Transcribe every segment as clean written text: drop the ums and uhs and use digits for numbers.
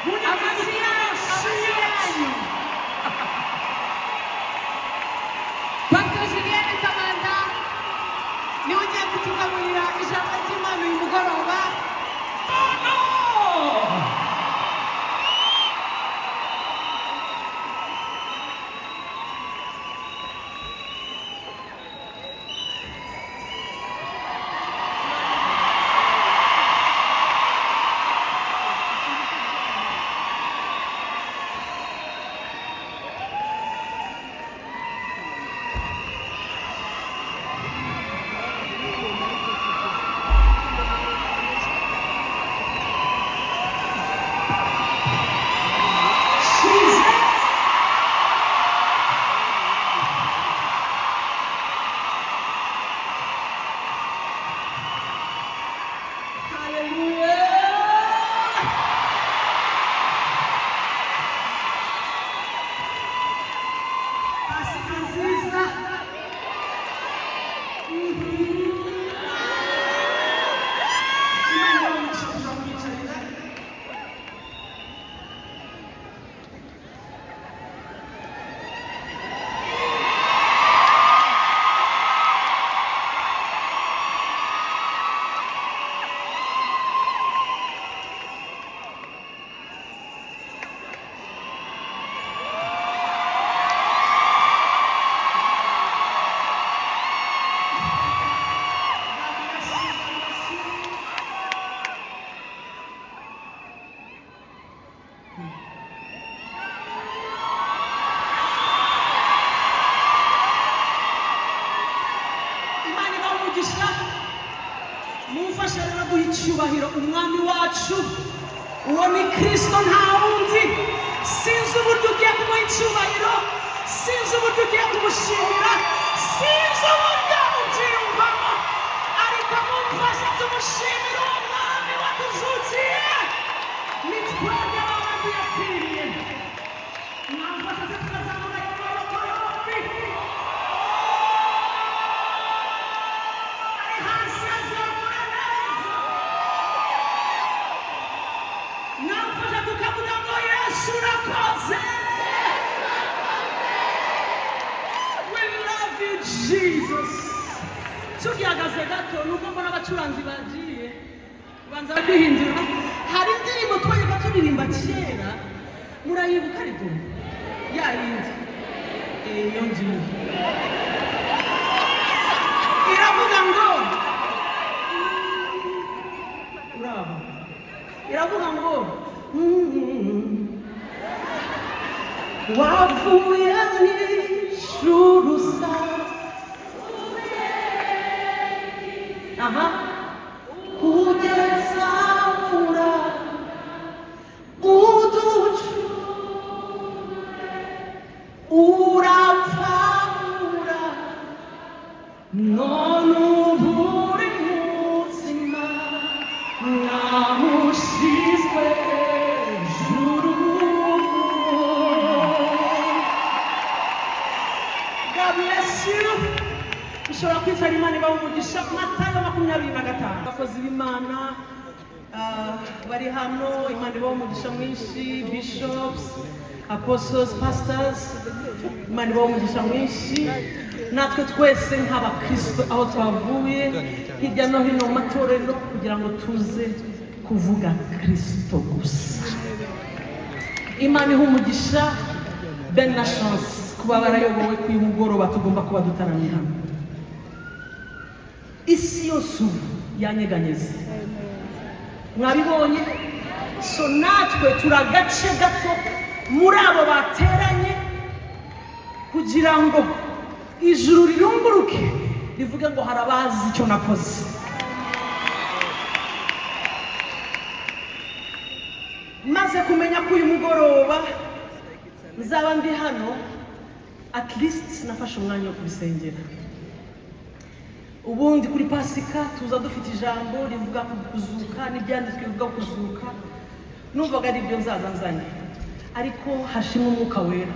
Amashyi yanyu, amashyi yanyu. Pastor Julienne Kabanda niwe ugiye kutugaburira ijambo ry'Imana uyu mugoroba. No! Jesus! Hallelujah! Pasika nziza. Imana ibahe umugisha kuza kubicarira. God bless you, God bless you. Imana ibahe umugisha. Mumfashe rero guha icyubahiro umwami wacu, uwo ni Kirisito, nta wundi. Sinzi uburyo ugiye kumuha icyubahiro, sinzi uburyo ugiye kumushimira, sinzi uburyo ubyiyumvamo, ariko mumfashe tumushimire uwo mwami watuzukiye. Ni twebwe babandi yapfiriye. Mwamfasha se tukazamura ayo maboko yombi? Ari hasi azamura neza. Mwamfasha tukavuga ngo: "Yesu, urakoze." We love you, Jesus. Tugihagaze gato, nubwo mbona abacuranzi bagiye banza baduhindura, hari indirimbo twajyaga turirimba kera, murayibuka? Ariko ya yindi, iyo ngiyo iravuga ngo, uraba iravuga ngo wavuye mu ijuru sa aha kugeza ura uducu urapfa ura none ubu uri muzima, mwamushizwe hejuru. God bless you. Ushobora kwicara. Imana ibaha umugisha. Matayo 25. Abakozi b'Imana bari hano, Imana ibaha umugisha mwinshi. Bishops, apostles, pastors, Imana ibaha umugisha mwinshi. Natwe twese nk'abakristo, aho twavuye hirya no hino mu matorero kugira ngo tuze kuvuga Kristo gusa, Imana iha umugisha Ben na Chance kuba barayobowe ko uyu mugoroba tugomba kuba dutaramye hano. Isi yose ubu yanyeganyeze, mwabibonye. So natwe turi agace gato muri abo bateranye kugira ngo ijuru rirunguruke rivuge ngo hari abazi icyo nakoze. Maze kumenya ko uyu mugoroba nzaba ndi hano, at least nafashe umwanya wo kubisengera. Ubundi kuri Pasika tuza dufite ijambo rivuga ku kuzuka n'ibyanditswe bivuga ku kuzuka, numvaga ari ibyo nzaza nzanye, ariko hashimwe Umwuka Wera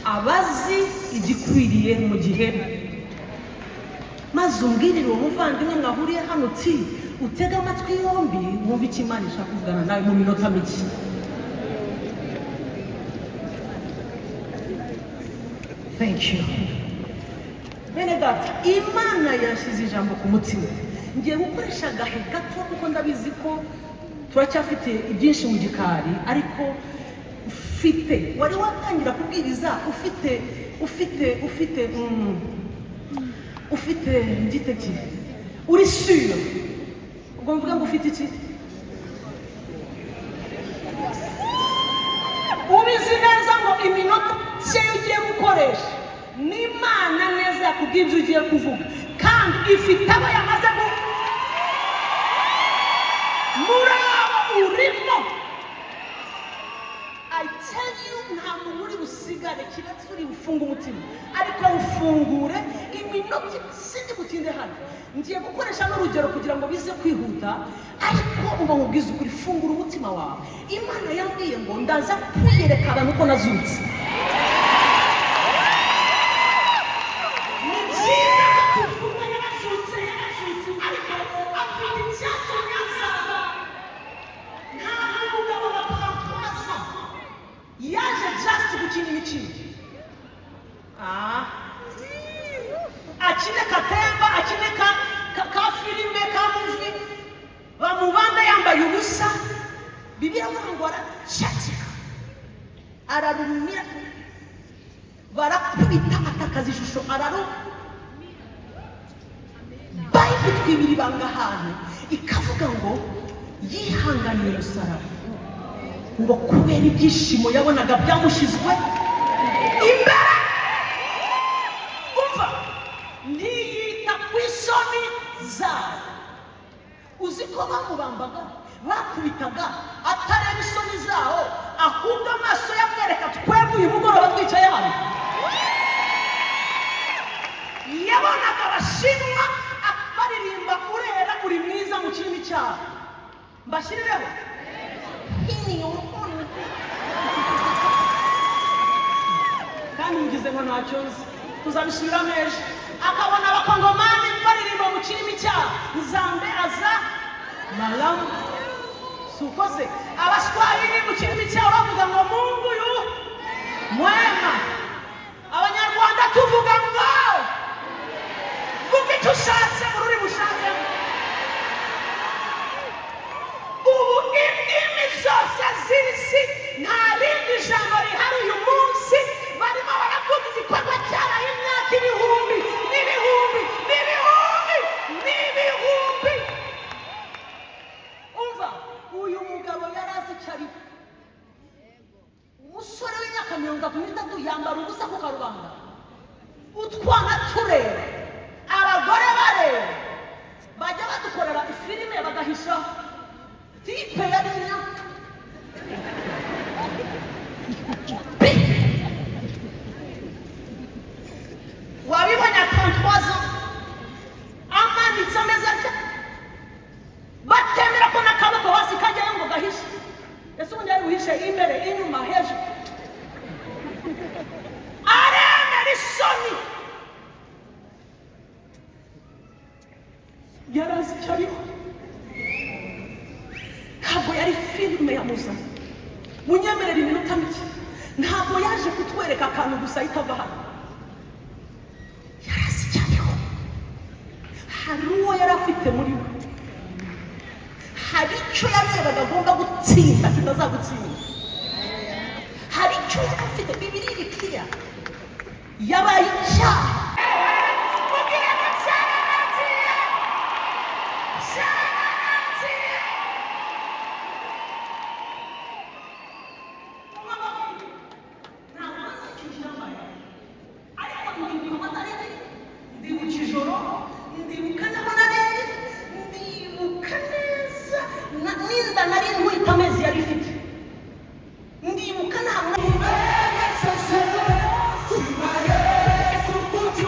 abazi igikwiriye mu gihe. Maze umbwirire uwo muvandimwe mwahuriye hano uti: "Utege amatwi yombi, wumve icyo Imana ishaka kuvugana nawe mu minota mike." Thank you. Bene data, Imana yashyize ijambo ku mutima. Ngiye gukoresha agahe gato kuko ndabizi ko turacyafite ibyinshi mu gikari, ariko ufite wari watangira kubwiriza ufite mbyite ki, uri sure. Ubwo mvuga ngo ufite iki, ubizi neza ngo iminota mike ugiye gukoresha n'Imana neza yakubwiye ibyo ugiye kuvuga, kandi ifite abo yamaze gu muri abo urimo. I tell you, nta muntu uri busigare keretse uri bufunge umutima, ariko ufungure iminota. Sindi butinde hano, ngiye gukoresha n'urugero kugira ngo bize kwihuta, ariko uba mubwize ukuri, fungura umutima wawe. Imana yambwiye ngo ndaza kwiyereka abantu ko nazutse. Ni byiza ko tuvuga yarazutse, yarazutse, ariko afite icyatumye azaza. Ntabwo umugabo wa 33 yaje just gukina imikino. Ah. Akine katemba, akine ka filime, ka movie, bamubanda yambaye ubusa. Bibiliya avuga ngo araceceka, ararumira, barakubita, atakaza ishusho, araru. Bayibuli twibira ibanga ahantu ikavuga ngo yihanganiye umusaraba ngo kubera ibyishimo yabonaga byamushyizwe imbere. Umva, ntiyita ku isoni zayo. Uzi ko bamubambaga, bakubitaga, atareba isoni zawo, ahubwo amaso yamwereka twebwe uyu mugoroba twicaye hano. Yabonaga Abashinwa baririmba urera uri mwiza mu kirimi cyabo. Mbashyirireho kandi mugize ngo ntacyo nzi, tuzabisubiramo ejo. Akabona Abakongomani baririmba mu kirimi cyabo, nzambe aza malamu, si uko se? Abaswahili mu kirimi cyabo bavuga ngo Mungu yu mwema. Abanyarwanda tuvuga ngo vuga icyo ushatse mu rurimi ushatsemo. Ubu indimi zose z'isi, nta rindi jambo rihari uyu munsi. Barimo baravuga igikorwa cyabaye imyaka ibihumbi n'ibihumbi n'ibihumbi n'ibihumbi. Umva, uyu mugabo yari azi icyo ari. Umusore w'imyaka 33 yambara ubusa ku karubanda, utwana tureba, abagore bareba, bajya badukorera ifilime bagahisha tipe yari imyaka. Wabibonye 33 ans amanitse ameze atya, batemera ko n'akaboko hasi kajyayo ngo gahishe. Ese ubundi yari buhishe imbere, inyuma, hejuru? Aremera isoni. Yari azi icyo ariho. Ntabwo yari filime yamuzanye. Munyemerera iminota mike. Ntabwo yaje kutwereka akantu gusa ahita ava hano. Yari azi icyo ariho. Hari uwo yari afite muri we, hari icyo yarebaga agomba gutsinda kitazagutsinda, hari icyo yari afite. Bibiri iri kiriya, yabaye icyaha. Mubwire ngo cyararangiye, cyararangiye. Ntabwo nzi ikintu cyambaye, ariko ndibuka amatariki, ndibuka ijoro, ndibuka n'aho narindi, ndibuka neza n'inda nari ntwite amezi yari ifite, ndibuka n'ahantu. Tu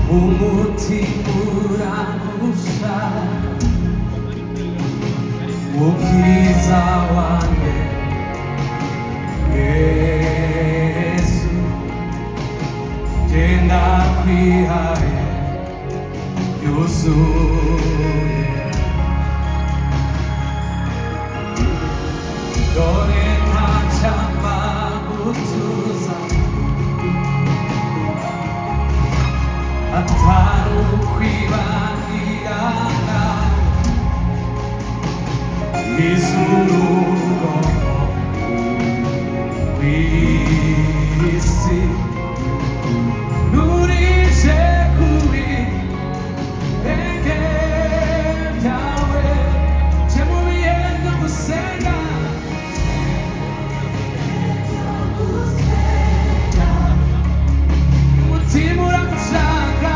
Umutima uragushaka, mukiza wanjye Yesu, genda kwihaye yuzuye. Dore ntacyamba gutuza atari ukwibanira nawe iz'urugomo rw'isi nurije kubi renge byawe je mu bihe byo gusenga. Umutima uragushaka,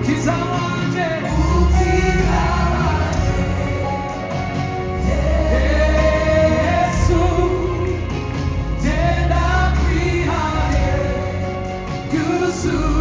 kiza wanje, Yesu, genda kwihaye yuzuye.